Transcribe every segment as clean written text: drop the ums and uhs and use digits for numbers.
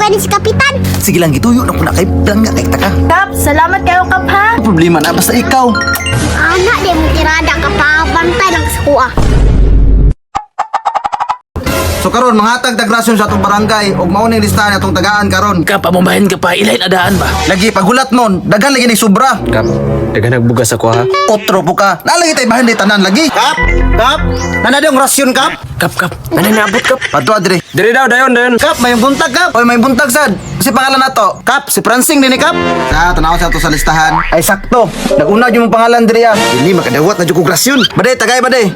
gani si Kapitan. Sige lang, gituyo na ko na kay plangga kay taka. Kap, salamat kayo, Kap, ha? Ano problema na basta ikaw. Ana di mo tirada ka pabantay lang sa kuha. So karon manghatag tag rasyon sa atong barangay ug mao ning listahan atong tagaan karon. Kap, amumbahin ka pa, ilahin adaan ba? Lagi pagulat mo, daghan lagi ni sobra. Kap, daghan nagbugas ako ha. Otro po ka. Nalagi tay bahin di tanan lagi. Kap! Kap! Nana yung rasyon, Kap? Kap, kap, nanay naabot kap. Padto adre. Dire daw, dayon, dayon. Kap, may buntag, Kap! Oy, may buntag sad. Si pangalan nato. Kap, si Francing din ni Kap! Sa tanaw sa ato sa listahan. Ay sakto. Naguna jud mong pangalan diri ah. Dili, makadawat na jud kog rasyon. Bade tagay bade.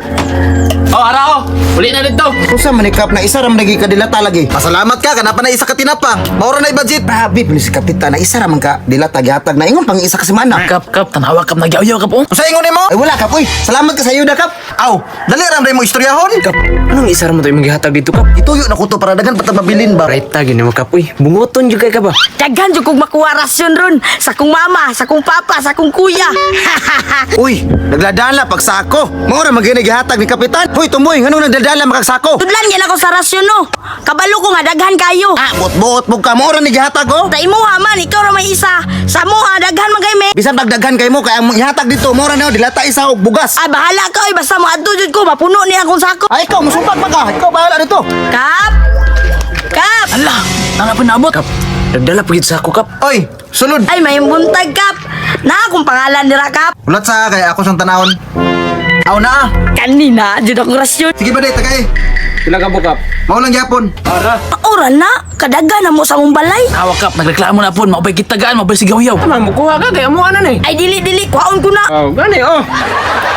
Oh, ara oh. Uli na dito. Usa man ni Kap na isa ra man lagi kadilata lagi. Pasalamat ka kana pa na isa ka tinapa. Maura na i-budget. Grabe po ni si Kapitan na isa ra man ka dilata gihatag na ingon pang isa ka semana. Kap, kap, tanawa kap, nagyaw-yaw kap oh. Usa ingon nimo? Ay wala Kap, uy. Salamat ka sa ayuda, Kap. Aw, dali ra mo istoryahon. Kap, anong isa ra mo to imong gihatag dito, Kap? Ituyo na ko to para daghan patag mabilin ba. Right ta gini mo, Kap. Uy, bungoton jud kay ka ba? Daghan jud kog makuha rasyon ron sa kong mama, sa kong papa, sa kong kuya. Uy, nagladala pagsako. Mao ra man gyud gihatag ni Kapitan. Hoy, tumoy, nganong nagdadala makagsako? Tudlan yan ako sa rasyon no. Kabalo ko nga daghan kayo. Ah, buot-buot mo ka mao ra ni gihatag oh. Sa imuha man, ikaw ra may isa. Sa muha, daghan man kay me. Bisan pagdaghan kay mo kay ang gihatag dito mao ra na dilata isa og bugas. Ay, bahala ka, oy. Basta mo adto jud ko, mapuno ni akong sako. Ay ikaw musumpak pa ka. Ikaw bahala dito. Kap! Kap! Ala, nana pa naabot. Kap, nagdala pagid sa ako, Kap. Oy, sulod. Ay, may buntag, Kap. Na akong pangalan nira, Kap. Ulat sa kay ako sang tanawon. Aw na ah. Kanina, jud akong rasyon. Sige bade tagay. Pila ka po, Kap? Mao lang gyapon. Ara. Ora na, kadaga na mo sa mong balay. Awa kap, nagreklamo na pon, maubay kitagaan, maubay sigaw-yaw. Tama mo kuha ka kay amo ana ni. Ay, dili, dili, kuhaon ko na. Oh, gani oh.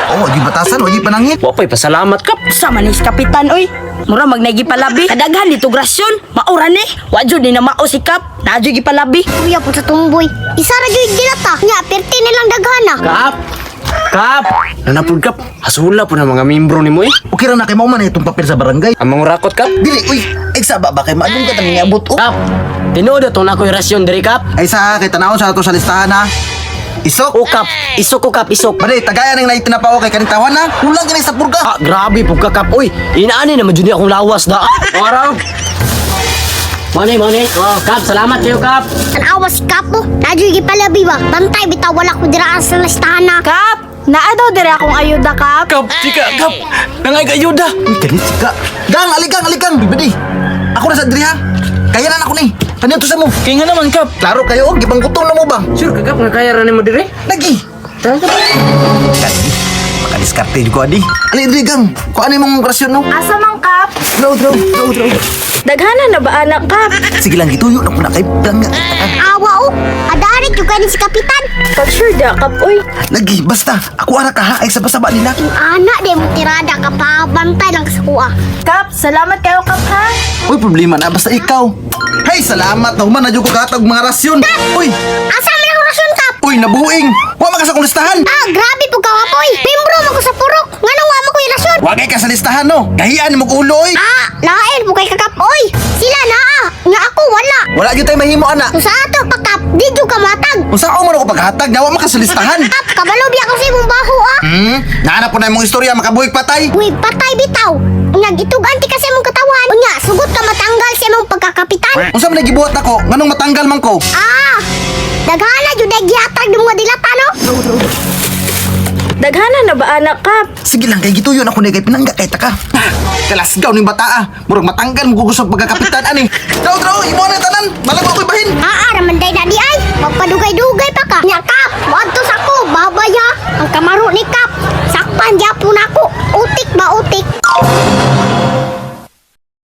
Oh, wagi batasan, wagi panangit. Wa pay pasalamat, Kap. Sa manis kapitan, oy. Mura magnagi palabi. Kadaghan dito grasyon. Maura ni. Wa jud ni na mao si Kap. Na jud gipalabi. Kuya po sa tumboy. Isa ra jud dilata. Nya perti nilang daghana. Kap. Kap. Nanapod, Kap. Hasula po na mga membro nimo eh. Okay ra na kay mao man itong papel sa barangay. Ang mga rakot, Kap. Dili, uy, ay saba ba kay maadong ka tang niabot oh. Kap, tinuod atong nakoy rasyon diri Kap. Ay sa kay tanawon sa ato sa listahan ha. Isok. O Kap, isok ko Kap, isok. Bade tagayan ang naitinapa ko kay kaning tawan na. Kulang kini sa purga. Ah, grabe pug ka Kap. Uy, inaani naman jud ni akong lawas da. Oh, ara. oh. Mane, mane. Oh, Kap, salamat kayo Kap. Tanawa si Kap oh. Na jud gipalabi ba. Bantay bitaw wala ko dira sa listahan na. Kap, naa daw dire akong ayuda, Kap. Kap, chika, kap, nangay ka ayuda. Uy, kani chika. Gang, aligang, aligang, bibidi. Ako na sa diri ha. Kaya na ako ni. Kaniya to sa mo. Kaya nga naman kap. Klaro kayo, oh, gibanggutom na mo ba? Sure ka, Kap, nga kaya ra nimo dire? Lagi. Kani, makadiskarte jud ko adi. Ali diri gang. Kuan imong rasyon no. Asa man, Kap? Draw, draw, draw, draw. Daghana na ba anak, Kap? Sige lang gituyo na ko na kay plangga. Awa oh. Adari jud gani si Kapitan. Pag sure da, Kap, oy. Lagi, basta. Ako ara ka ha, ay saba-saba nila. Ana di mo tirada ka pabantay lang sa kuha. Kap, salamat kayo, Kap, ha? Uy, problema na basta ikaw. Hey, salamat na human na jud ko katag mga rasyon. Uy, Asa man ang rasyon Kap? uy, nabuing. Wa man ka sa akong listahan. Ah, grabe po ka kapoy. Membro man ko sa purok. Nganong wa mo ko rasyon? Wa kay ka sa listahan no. Kahiyan mo ulo oy. Ah, lain po kay kakap oy. Sila naa, nga ako wala. Wala gyud tay mahimo ana. Kung sa ato pa Kap, di jud ka matag. Unsa ako man ako paghatag, nawa man ka sa listahan. Kap, kabalo biya ko sa imong baho ah. Naana po na imong istorya makabuhig patay. Uy, patay bitaw. Nga gituganti ka sa imong katawan. Unya, sugot ka matanggal sa imong pagkakapitan. Unsa man gibuhat nako nganong matanggal man ko? Ah, daghana jud ay gihatag ng mga dilata no. Daghana na ba anak, Kap? Sige lang kay gituyo na ko ni kay pinangga kay taka. Ah, kalasgaw ning bata ah. Murag matanggal mo gugusog pagkakapitan ani. Draw draw, imo na tanan. Balag mo ako'y bahin. Ah, raman day na di ay. Magpadugay-dugay pa ka. Nya Kap, moadto sa ko, babay ha. Ang kamaro ni Kap.